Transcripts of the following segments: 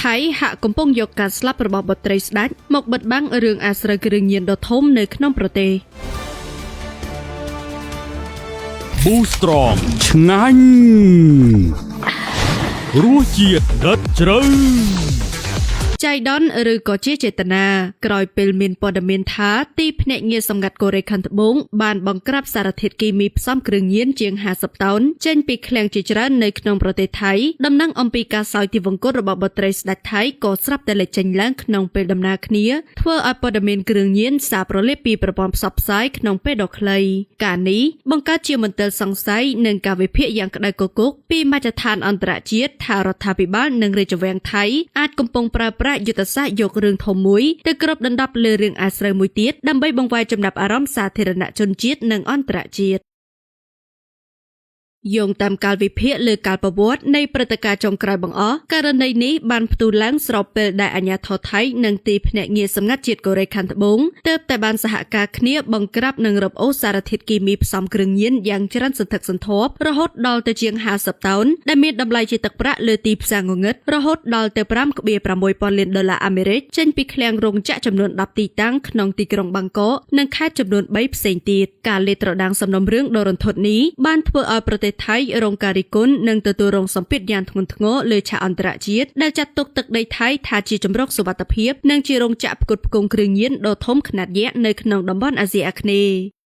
ថៃហាក់កំពុងយកការស្លាប់របស់បុត្រីស្ដេចមកបិទបាំងរឿងអាស្រូវគ្រឿងញៀនដ៏ធំនៅក្នុងប្រទេស Boostrong ឆ្ងាញ់រសជាតិដិតជ្រៅ ចៃដន្យឬក៏ជាចេតនាក្រោយពេលមានព័ត៌មានថាទីភ្នាក់ងារសម្ងាត់កូរ៉េខាងត្បូងបានបង្ក្រាបសារធាតុគីមីផ្សំគ្រឿងញៀនជាង50តោនចេញពីឃ្លាំងជាច្រើននៅក្នុងប្រទេសថៃដំណឹងអំពីការសោយទិវង្គតរបស់បុត្រីស្ដេចថៃក៏ស្រាប់តែលេចចេញឡើងក្នុងពេលដំណើរគ្នាធ្វើឲ្យព័ត៌មានគ្រឿងញៀនសារប្រលេបពីប្រព័ន្ធផ្សព្វផ្សាយក្នុងពេលដ៏ខ្លីការនេះបង្កើតជាមន្ទិលសង្ស័យនិងការវិភាគយ៉ាងក្តៅគគុកពីមជ្ឈដ្ឋានអន្តរជាតិថារដ្ឋាភិបាលនិងរាជវាំងថៃអាចកំពុងប្រើប្រាស់យុទ្ធសាស្ត្រយករឿងធំមួយទៅគ្របដណ្ដប់លើរឿងអាស្រូវមួយទៀតដើម្បីបង្វែរចំណាប់អារម្មណ៍សាធារណជនជាតិនិងអន្តរជាតិយោងតាមកាលវិភាគលើកាលប្រវត្តិនៃព្រឹត្តិការណ៍ចុងក្រោយបង្អស់ករណីនេះបានផ្ទុះឡើងស្របពេលដែលអាជ្ញាធរថៃនិងទីភ្នាក់ងារសម្ងាត់ជាតិកូរ៉េខាងត្បូងទើបតែបានសហការគ្នាបង្ក្រាបនិងរឹបអូសសារធាតុគីមីផ្សំគ្រឿងញៀនយ៉ាងច្រើនសន្ធឹកសន្ធាប់រហូតដល់ទៅជាង50តោនដែលមានតម្លៃជាទឹកប្រាក់លើទីផ្សារងងឹតរហូតដល់ទៅ5.6ពាន់លានដុល្លារអាមេរិកចេញពីឃ្លាំងរោងចក្រចំនួន10ទីតាំងក្នុងទីក្រុងបាងកកនិងខេត្តចំនួន3ផ្សេងទៀតការលេតត្រដាងសំណុំរឿងដ៏រន្ធត់នេះបានធ្វើឲ្យប្រទេសថៃរងការរិះគន់និងទទួលរងសម្ពាធយ៉ាងធ្ងន់ធ្ងរលើឆាកអន្តរជាតិដែលចាត់ទុកទឹកដីថៃថាជាជម្រកសុវត្ថិភាពនិងជារោងចក្រផ្គត់ផ្គង់គ្រឿងញៀនដ៏ធំខ្នាតយក្សនៅក្នុងតំបន់អាស៊ីអាគ្នេយ៍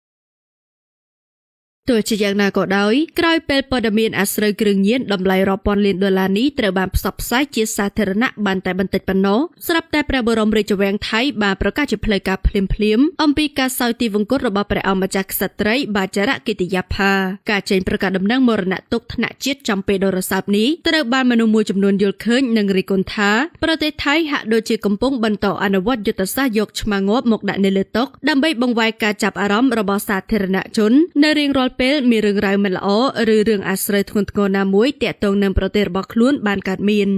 ទោះជាយ៉ាងណាក៏ដោយក្រោយពេលព័ត៌មានអាស្រូវគ្រឿងញៀនតម្លៃរាប់ពាន់លានដុល្លារនេះត្រូវបានផ្សព្វផ្សាយជាសាធារណៈបានតែបន្តិចប៉ុណ្ណោះស្រាប់តែព្រះបរមរាជវាំងថៃបានប្រកាសជាផ្លូវការភ្លាមៗអំពីការសោយទិវង្គតរបស់ព្រះអង្គម្ចាស់ក្សត្រីបាចរកិតិយាផាការចេញប្រកាសដំណឹងមរណទុក្ខថ្នាក់ជាតិចំពេលដ៏រសើបនេះត្រូវបានមនុស្សមួយចំនួនយល់ឃើញនិងរិះគន់ថាប្រទេសថៃហាក់ដូចជាកំពុងបន្តអនុវត្តយុទ្ធសាស្ត្រយកឆ្មាងាប់មកដាក់នៅលើតុដើម្បីបង្វែរការចាប់អារម្មណ៍របស់សាធារណជននៅរៀងរាល់ពេលមានរឿងរ៉ាវមិនល្អឬរឿងអាស្រូវធ្ងន់ធ្ងរណាមួយទាក់ទងនឹងប្រទេសរបស់ខ្លួនបានកើតមាន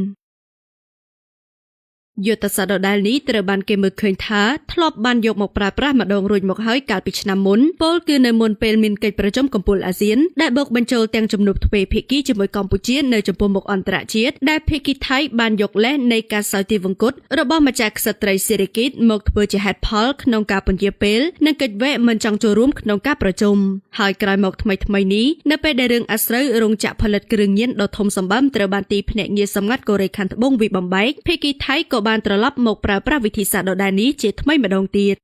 យុទ្ធសាស្ត្រដដែលនេះត្រូវបានគេមើលឃើញថាធ្លាប់បានយកមកប្រើប្រាស់ម្ដងរួចមកហើយកាលពីឆ្នាំមុនពោលគឺនៅមុនពេលមានកិច្ចប្រជុំកំពូលអាស៊ានដែលបូកបញ្ចូលទាំងជំនួបទ្វេភាគីជាមួយកម្ពុជានៅចំពោះមុខអន្តរជាតិដែលភាគីថៃបានយកលេសនៃការសោយទិវង្គតរបស់ម្ចាស់ក្សត្រីសិរិកិតមកធ្វើជាហេតុផលក្នុងការពន្យាពេលនិងកិច្ចវេះមិនចង់ចូលរួមក្នុងការប្រជុំហើយក្រោយមកថ្មីៗនេះនៅពេលដែលរឿងអាស្រូវរោងចក្រផលិតគ្រឿងញៀនដ៏ធំសម្បើមត្រូវបានទីភ្នាក់ងារសម្ងាត់កូរ៉េខាងត្បូងវិបំបែកភាគីថៃក៏បានត្រឡប់មកប្រើប្រាស់វិធីសាស្ត្រដដែលនេះជាថ្មីម្ដងទៀត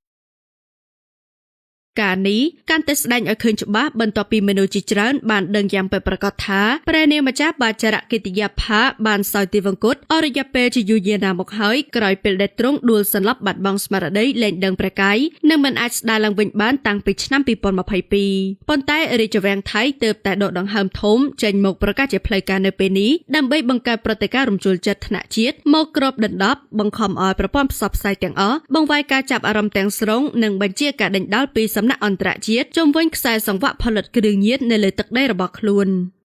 ការនេះកាន់តែស្ដែងឲ្យឃើញច្បាស់បន្ទាប់ពីមនុស្សជាច្រើនបានដឹងយ៉ាងពិតប្រាកដថាព្រះនាងម្ចាស់បាចរកិតិយាផាបានសោយទិវង្គតអស់រយៈពេលជាយូរយារណាស់មកហើយក្រោយពេលដែលទ្រង់ដួលសន្លប់បាត់បង់ស្មារតីលែងដឹងព្រះកាយនិងមិនអាចស្ដារឡើងវិញបានតាំងពីឆ្នាំ2022ប៉ុន្តែរាជវាំងថៃទើបតែដកដង្ហើមធំចេញមកប្រកាសជាផ្លូវការនៅពេលនេះដើម្បីបង្កើតព្រឹត្តិការណ៍រំជួលចិត្តថ្នាក់ជាតិមកគ្របដណ្ដប់បង្ខំឲ្យប្រព័ន្ធផ្សព្វផ្សាយទាំងអស់បង្វែរការចាប់អារម្មណ៍ទាំងស្រុងនិងបញ្ជាការដេញដោលពីសំណាក់អន្តរជាតិជុំវិញខ្សែសង្វាក់ផលិតគ្រឿងញៀននៅលើទឹកដីរបស់ខ្លួន។